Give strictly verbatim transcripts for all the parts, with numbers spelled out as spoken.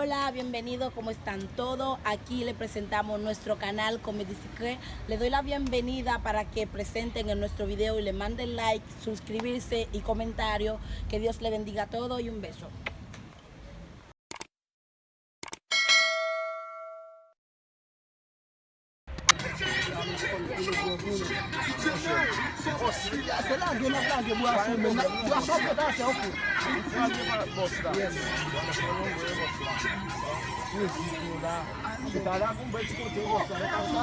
Hola, bienvenido, ¿cómo están todos? Aquí le presentamos nuestro canal Comedy Secret. Le doy la bienvenida para que presenten en nuestro video y le manden like, suscribirse y comentario. Que Dios le bendiga a todos y un beso. Se lage n ap lage bwason, men bwason pete atè, oke.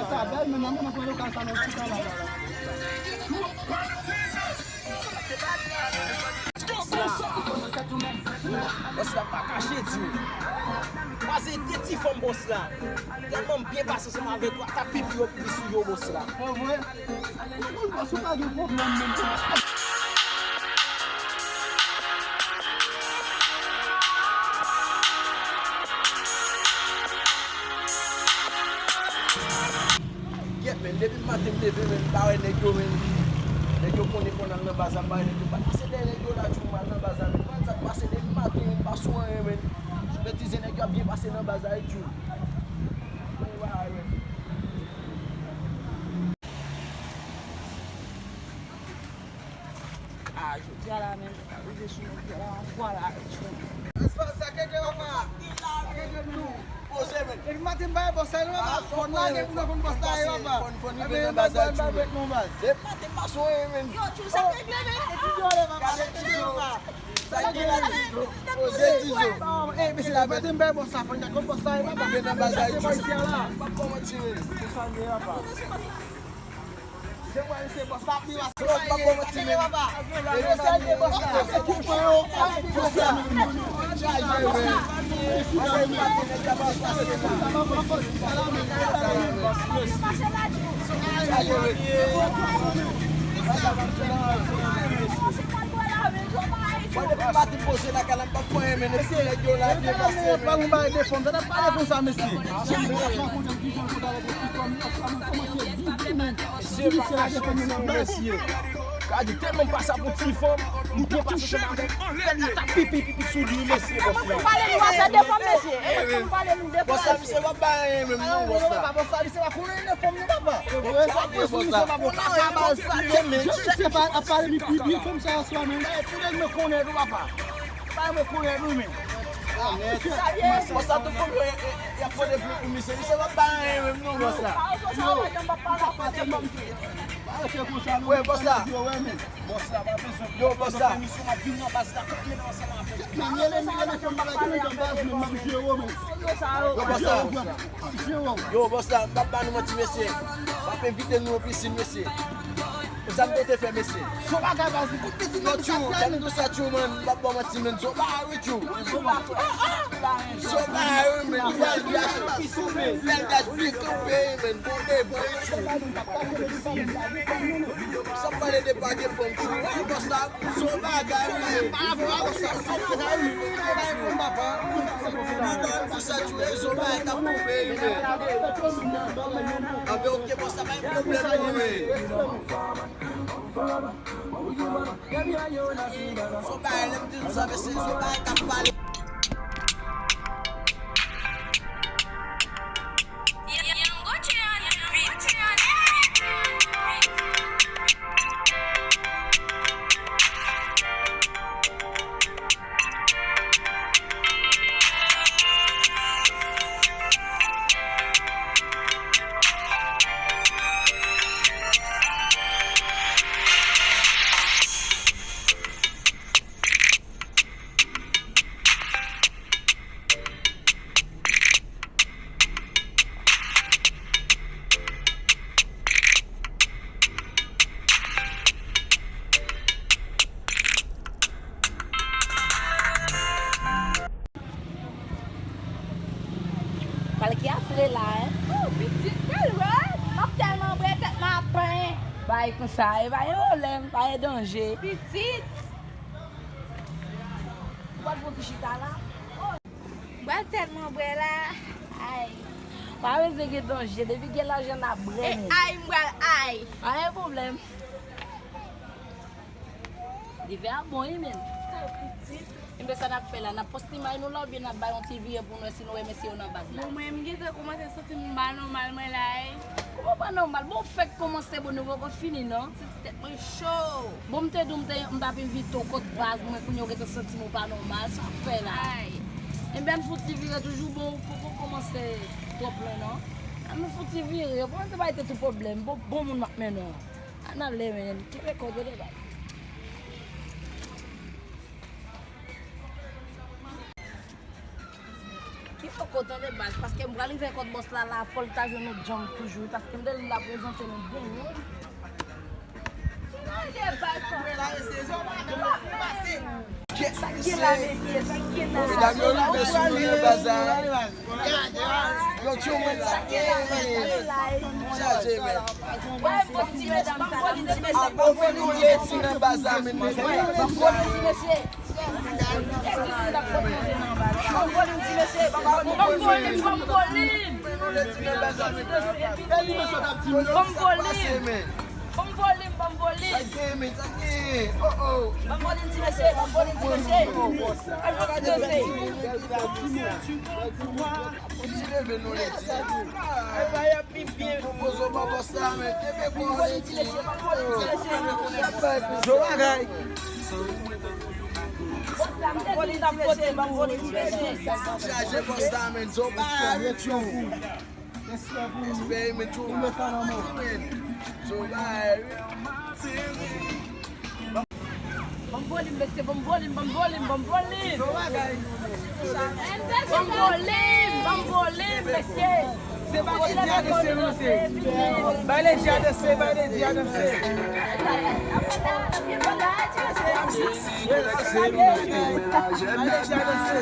Sa bèl, men nan moman pran lokal sa nan chita la. Bòs la pa kache di w. Kwaze de ti fanm bòs la. Tèlman m byen pase ansanm avèk ou, ata pipi yo pipi sou yo bòs la. Mwen vre. Mwen bòs ou pa gen pwoblèm menm. Gyèt, men, depi maten m leve, men, m pa wè nèg yo, men. Nèg yo konnen fò n al nan baz la, m pa wè nèg yo. M pa pase dèyè nèg yo la, tjou, m al nan baz la, men. M pa wè sa k pase depi maten, men, m pa sou anyen, men. Sou betize, nèg yo ap byen pase nan baz la, wi, tjou. Mwen pa wè, men. Ah, jodi a la menm, rive sou nèg yo la, yon fwa la, tjou. Sa k gen, papa? Poze, men. Depi maten m pa wè bòs la, non, papa. Fò n lage pou nou konn bòs la, papa. Fò n rive nan baz la, tjou. Depi maten m pa sonje, men. Yo, tjou, sa k gen, men? E ti djòlè, papa. Gade ti djòlè, papa. Sa k gen la, ti djòlè? Poze, ti djòlè. Eh, mesye, depi maten m pa wè bòs la, fò n konn bòs la, papa. Rive nan baz la, tjou. M ap kòmanse, men. Sa k gen, papa? Mwen depi maten poze lakay la, m pa fè anyen, men depi nèg yo la byen pase, men. Pa nou bay de fanm, sa n ap pale konsa, mesye. Mesye, mesye. Ka di tèlman m pase pou ti fanm, m byen pase sou madanm, fè l ta pipi, pipi sou li, mesye, bòs la. Pale nou, pa fè de fanm, mesye. E, pale nou de fanm, mesye. Bòs la, misye pa bay anyen menm, non, bòs la. Bòs la, misye pa konnen de fanm, non, papa. Sa k gen, bòs la? Misye pa ap pale pipi, fanm sa aswè, men. Fidèl, mwen konnen, non, papa. Bay mwen konnen nou menm. Bòs la, tout fanm yo, y ap pote plen pou misye. Misye pa bay anyen menm non, bòs la. Wè, bòs la. Yo, bòs la. Yo, bòs la. Yo, bòs la, m p ap ba nou manti, mesye. M ap envite nou nan pisin, mesye. Sa m te fè, mesye? Son bagay baz. Non, tjou, tèl nou sa, tjou, man. M p ap ba w manti, man. Son bagay, wi, tjou. Son bagay, wi, man. Bèl gaz, bèl gaz, byen kanpe, man. Bon devan, wi, tjou. Sa pale de pa gen fanm, tjou. Wi, bòs la, son bagay, wi. Son bagay, wi. Nan tout sa, tjou, son bagay k ap tonbe, wi, man. Anben, oke, bòs la, pa gen pwoblèm, non, wi. Son bagay, lè m di nou sa, mesye, son bagay k ap pale. Pral ki afre la, en? Oh, pitit, bèl wè. M ap tèlman bwè tèt mwen ap penyen. Bay konsa, e pa gen pwoblèm, pa gen danje. Pitit. Ou pa t fon ki chita la? Oh. Bwè tèlman bwè la. Ay. Pa bezwen gen danje, depi gen lajan n ap bwè, e, men. Ay, m pral ay. Pa gen pwoblèm. Divè a bon, wi, men. Enben sa n ap fè la, n ap poste imaj nou la oubyen n ap bay yon ti vire pou nou wè si nou remèsye yo nan baz la? Bon, mwen, m gentan kòmanse santi m pa nòmal, mwen la, wi. Kòman pa nòmal? Bon, w fèk kòmanse, bon, nou poko fini, non? Santi tèt mwen cho. Bon, m te di w m te, m t ap envite w kot baz mwen, kounye a w gentan santi m ou pa nòmal, sa w fè la? Ay. Enben, ann fouti vire toujou, bon, ou poko kòmanse twòp lwen, non? Ann fouti vire, yo kòmanse bay tèt ou pwoblèm, bon, bon moun m ap mennen w. Ann ale, men, kenbe kòd yo de baz. Ki fòk ou tande baz, paske m pral rive kot bòs la, la fò l ta jwenn yon djanm toujou, paske m te di l m ta prezante nou byen, wi. Sa k gen la, mesye, sa k gen la? Medam yo rive sou nou nan baz la. Yo, tchou, men sa k gen. Chaje, men. Ap ofri nou leti nan baz la, men, men. Ban m volim, ban m volim. Ban m volim. Ban m volim, ban m volim. Ban m volim, ti mesye, ban m volim, ti mesye. Al fè ti danse. Ou ti leve nou leti. Ay, bay ap pi byen. Poze w pa bòs la, men. Kenbe kò w leti. Gwo bagay. Chaje bòs la, men. Gwo bagay, men. Respè, men. Gwo bagay, men. Gwo bagay, wi. Ban m volim, mesye, ban m volim, ban m volim, ban m volim. Ban m volim, ban m volim, mesye. Se pa ti djadese, mesye. Bay le djadese, bay le djadese. Bay le djadese.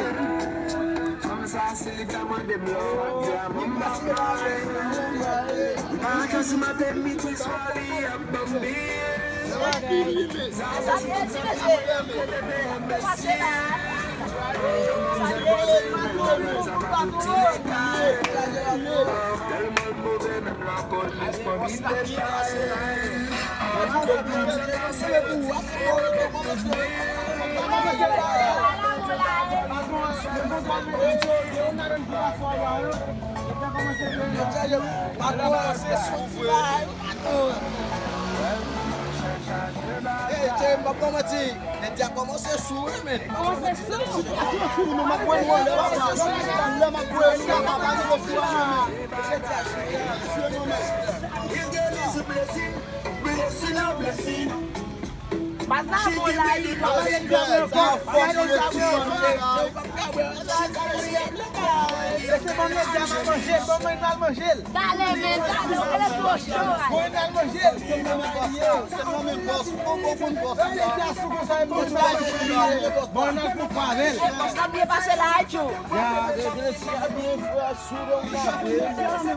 Fanm sa se li ka mande m love, di a manman m love. Paske si maten, midi, swa, li ap ban m biye. Sa se ti mesye. Pase la. Sa se ti mesye. Tèlman move, menm lapolis pa vin detaye. Ey, cheri, m p ap ba w manti. Nèg la kòmanse sou, wi, men. Kòmanse sou. Kòmanse sou. Baz la bon la, li pa pale dyaman ankò. Pale dyaman ankò. Mesye, ban mwen dyaman manje, ban mwen al manje l. Talè, men, talè, ou genlè twò cho, ay. Bon, n al manje l. Bon, n al pou favè l. Bon, n al pou favè l. Bòs la byen pase la, ay, tchou. Ya, de, de, de, byen fè sou don la. Byen pase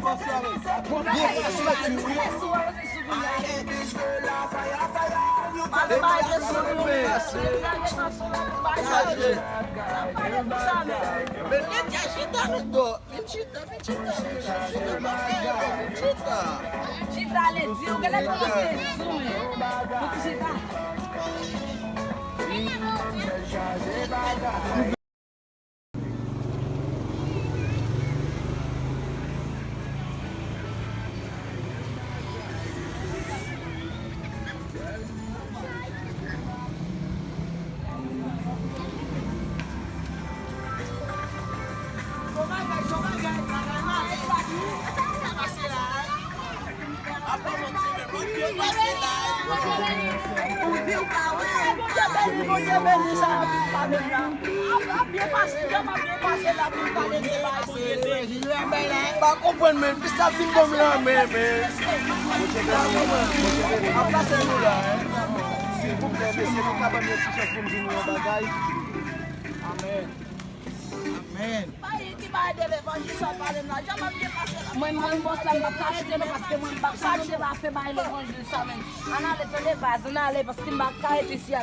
la, tchou, wi. Men, men, chita, chita, chita, chita, chita, chita. Chita, le di, ou genlè kòmanse sou, men. Fòk chita. Bondye beni, Bondye beni, sa ap byen pase la. Ap byen pase, ap byen pase la pou pale de bagay Bondye beni. Pa konprann, men, pis la fin bon la, men, men. Ap pase nou la, hein. Silvouplè, mesye, nou ka ban m yon ti chans pou m di nou yon bagay. Amèn. Amèn. Ay, ki bagay de levanjil sa pale m la? Jan m ap byen pase la. Mwen, mwen, bòs la, m p ap ka rete non, paske mwen, m p ap ka rete la fè bay levanjil sa, men. Ann ale, tande baz, ann ale, paske m p ap ka rete isi a.